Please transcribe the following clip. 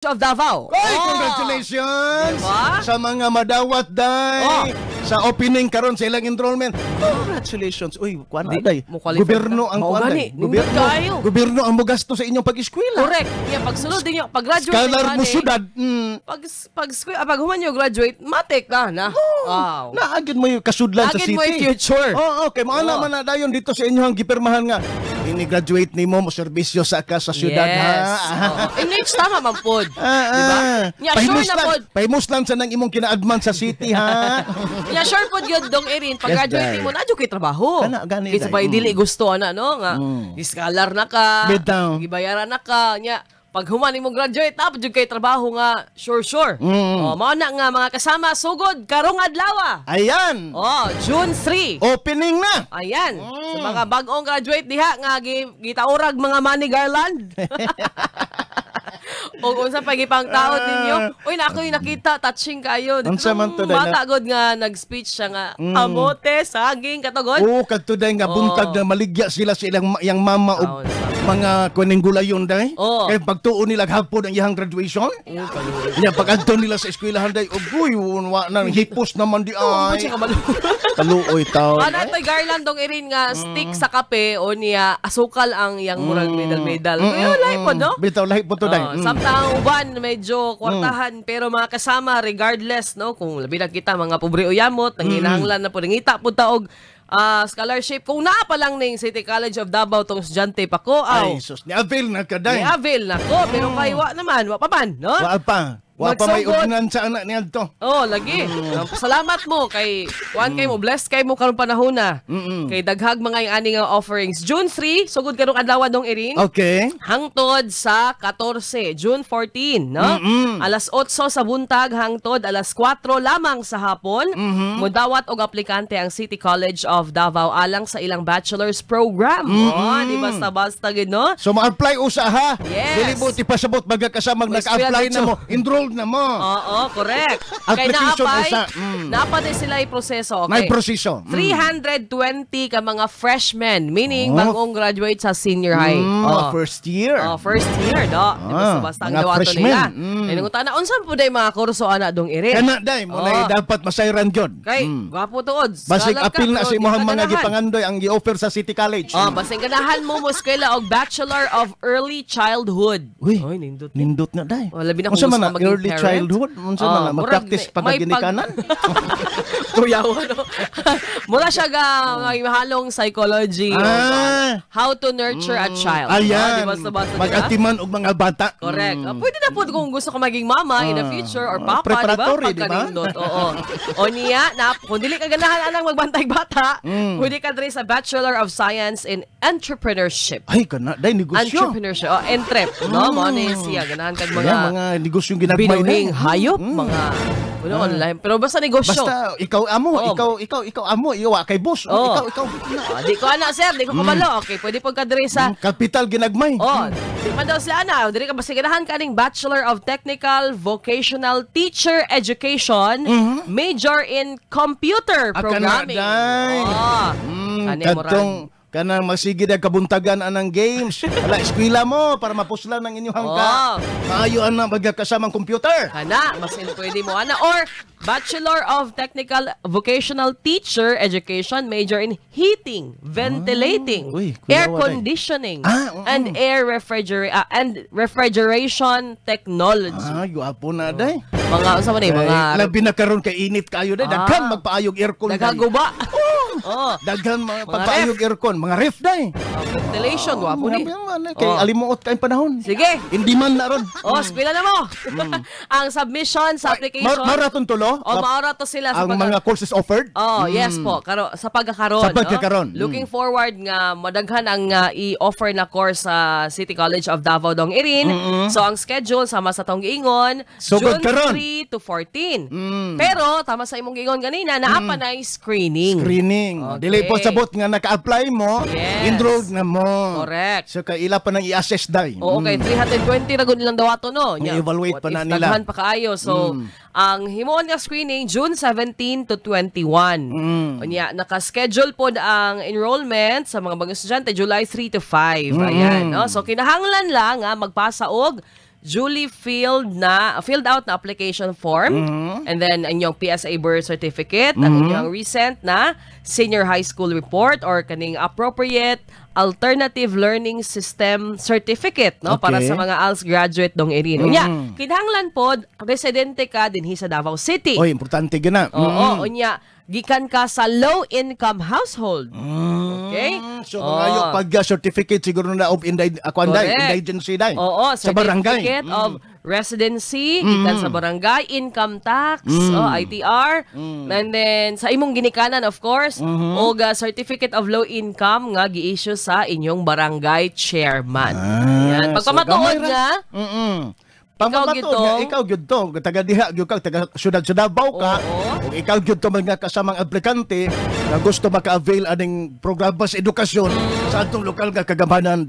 Of Davao. Ay, Oh! congratulations! Diba? Sa mga madawat day sa opening karon sa ilang enrollment. Congratulations. Uy, kuan Di, day. mo qualify Gobyerno ka. ang Mao kuan gani, day. nindot Gobyerno, kaayo. gobyerno ang mogasto sa inyong pag-eskwela. Correct. Yeah, pagsulod ninyo, pag graduate Scholar mo syudad. Pag human nyo graduate, matik na na. Wow. Naagid mo yung kasudlan sa Naagid city. mo yung future. Oo, okay. Mga naman na dayon dito sa inyong gipirmahan nga. Ini-graduate nimo mo serbisyo sa ka sa syudad Yes. ha. Oo. In which tama man pod. Ah, Diba? ah. Nya, sure na pod. Pahimuslan sa nang imong kinaagman sa city ha. Nya sure pod yun dong Erin, pag Yes, graduate day. mo na kay trabaho. Kana, gani, Kaysa day. pa dili gusto ana no nga scholar na ka. Bitaw. Gibayaran na ka nya. Pag human mo graduate, tapos jud kay trabaho nga sure sure. Oh, mao na nga mga kasama sugod karong adlaw. Ayan. Oh, June 3. Opening na. Ayan, sa mga bagong graduate diha nga gitaurag mga money garland. O unsa pa gipang taot ninyo? Uy, na ako'y nakita, touching kayo. Dito Unsa man to, day, bata god nga nag-speech siya nga amote, saging katugod. Oo, kadto day nga buntag na maligya sila sa ilang iyang mama og Oo, sa- mga kuning gulayon day. Oo. Kay pagtuon nila hapon ang iyang graduation. Nya pag-adto nila sa eskwelahan day, ugoy, wa na hipos naman di Oo, ay. siya kabalo. Kaluoy taon. Ano ito'y garland dong irin nga stick sa kape o niya asukal ang iyang murag medal-medal. Kaya lahi po, no? Bitaw lahi po to day. Oh, samtang uban medyo kwartahan pero mga kasama regardless no kung labi na kita mga pobre o yamot nanginahanglan na po nangita po ta og scholarship kung naa pa lang ning City College of Davao tong estudyante pa ko aw Ay sus, ni avail na ka day. ni avail na ko pero kay wa naman wa pa man no. Wa pa. Wa pa may Magsugod. ordinansa ana niadto. Oh, lagi. Salamat mo kay kuan kay mo bless kay mo karon panahon na. Kay daghag mga yung ani nga offerings. June 3 sugod karong adlaw dong Irin. Okay. Hangtod sa 14, June 14, no? Alas 8 sa buntag hangtod alas 4 lamang sa hapon. Mudawat og aplikante ang City College of Davao alang sa ilang bachelor's program. Oh, di basta-basta gid no? So ma-apply usa ha. Yes. Dili mo ti pasabot baga kasamang May naka-apply na eskwela mo, enrolled na mo. Oo, correct. Kay Application naapay, usa. Naapay din sila proseso. Okay. May proseso. 320 ka mga freshmen, meaning Oh. bagong graduate sa senior high. Oh, first year. Oh, first year, do. Di Ah, basta-basta ang mga dawato freshmen. nila. Ay, nangutan na, unsa po day mga kurso ana dong irin? Kana day mo na dapat masayran gyud. Kay, gwapo tuod. Basig Scholar ka, apil na pero sa di imong ka mga ganahan. gipangandoy ang gi-offer sa City College. Oh, basig ganahan mo mo eskwela og Bachelor of Early Childhood. Uy, Oy, nindot. Nindot na day. Oh, labi na kung Unsa gusto man na ka maging early parent. childhood? Unsa man Oh, na murag mag-practice may pag- pagkaginikanan? Kuyaw, ano? Mura siya ga nga halong psychology. How to nurture a child. Ah, Ayan. di basta-basta, di ba? Mag-atiman og mga bata. Correct. Ah, pwede na po kung gusto ka maging mama in the future or papa, di ba? Preparatory, di ba? Pagkanindot, oo. O niya, na, kung dili ka ganahan anang magbantay bata, pwede ka diri sa Bachelor of Science in Entrepreneurship. Ay kana day negosyo. Entrepreneurship. Oh, entrep. No, mo ni siya ganahan kag mga Ayan, mga negosyo ginagmay na. binuhing hayop, mga puno online. Pero basta negosyo. Basta ikaw amo, Oo. ikaw amo, iwa kay boss. Oo. Ikaw ikaw. Ah, di ko ana sir, di ko kabalo. Okay, pwede po ka diri sa Kapital ginagmay. Oh, di pa daw sila ana. Diri ka basta ganahan ka ning Bachelor of Technical Vocational Teacher Education, major in Computer Ah, kana, Programming. day. Oh. Kani mo Kadtong kanang magsige dag kabuntagan anang games. Ala eskwela mo para mapuslan ang inyong hangka. Oo. Maayo ana magkasamang computer. Kana, mas in pwede mo ana or Bachelor of Technical Vocational Teacher Education, major in heating, ventilating, Ah, uy, air kuyawa, day. conditioning, Ah, oo. and air and refrigeration technology. Ah, gwapo na day. Mga unsa man eh, mga Kay, labi na karon kay init kayo day. Daghan magpaayog aircon day. naghaguba. Oh. Daghan mga Mga pagpaayog aircon, mga ref day. Oh, ventilation, gwapo ni. Mga mga kay Oh. alimuot kay panahon. Sige. Hindi man na ron. Oh, eskwela na mo. Ang submission sa application. Maraton tulo. Oh, maora to sila sa Ang mga courses offered. Oh, yes po. Karo sa pagkakaroon, Sa pagkakaroon. no? Looking forward nga madaghan ang i-offer na course sa City College of Davao dong Irin. So ang schedule sama sa tong giingon, Sugod June karon. 3 to 14. Pero tama sa imong giingon ganina, naa pa na screening. Screening. Okay. Dili po sabot nga naka-apply mo, enrolled na mo. Correct. So kaila pa nang i-assess day. Oo, okay, 320 ra gud nilang dawato no. Nya, I-evaluate what pa na if nila. Daghan pa kaayo. So, ang himuon nga screening June 17 to 21. Unya, naka-schedule pod ang enrollment sa mga bagong estudyante July 3 to 5. Ayan, no? So kinahanglan lang nga magpasa og duly filled out na application form and then inyong PSA birth certificate, ang inyong recent na senior high school report or kaning appropriate alternative learning system certificate, no, para sa mga ALS graduate, Dong Erin. Unya, kinahanglan pod residente ka dinhi sa Davao City. Oy, importante gina. Oo, unya gikan ka sa low income household. Okay? So mangayo pag certificate siguro na of ako anday, indigency day. Oo, sa barangay. Certificate of residency, gikan sa barangay, income tax, oh, ITR, and then sa imong ginikanan, of course, og certificate of low income nga gi-issue sa inyong barangay chairman. Ayan. Ah, so Pagpamatuod gamay ra. nga, Pamamatuod Ikaw nga ikaw gyud to, taga diha gyud ka, taga syudad sa Davao ka, ug ikaw gyud to mga kasamang aplikante nga gusto maka-avail aning programa sa edukasyon sa atong lokal nga kagamhanan.